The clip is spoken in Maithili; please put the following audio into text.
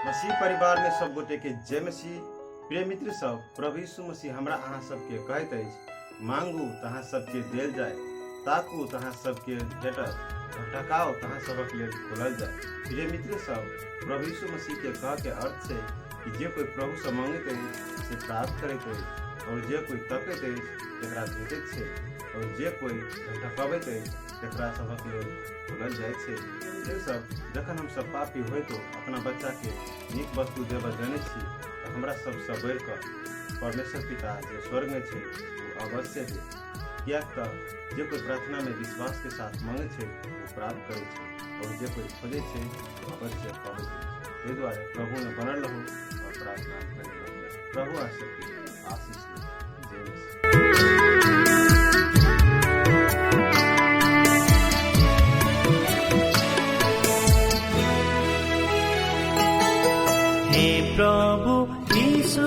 मसीह परिवार में सब गोटे के जय मसीह। प्रिय मित्र सब, प्रभु यीशु मसीह हमरा अहाँ सबके कहैत अछि, मांगू तऽ अहाँ सबके देल जाय, ताकू तऽ अहाँ सबके भेटत, ढकाउ तऽ अहाँ सबक लेल खोलल जाय। प्रिय मित्र सब, प्रभु यीशु मसीह के कह के अर्थ छै कि जे कोई प्रभु से मांगैत अछि से प्राप्त करैत अछि, और जे कोई तकैत अछि तकरा भेटैत छै, और जे कोई ढकबैत अछि तकरा सबक लेल खोलल जाइत छै। प्रिय सब, जखन हम सब पापी होइतो अपना बच्चा के नीक वस्तु देबऽ जनै छी, तऽ हमरा सबसँ बढ़ि कऽ परमेश्वर पिता जे स्वर्ग में छै ओ अवश्य देत। किएक तऽ जे कोई प्रार्थना में विश्वास के साथ मांगै छै ओ प्राप्त करै छै, और जे कोई खोजै छै ओ अवश्य पाबै छै। ताहि दुआरे प्रभु में बनल रहू और प्रार्थना करैत रहू। प्रभु अहाँ सबके आशीष दे। जय मसीह। हे प्रभु यीशु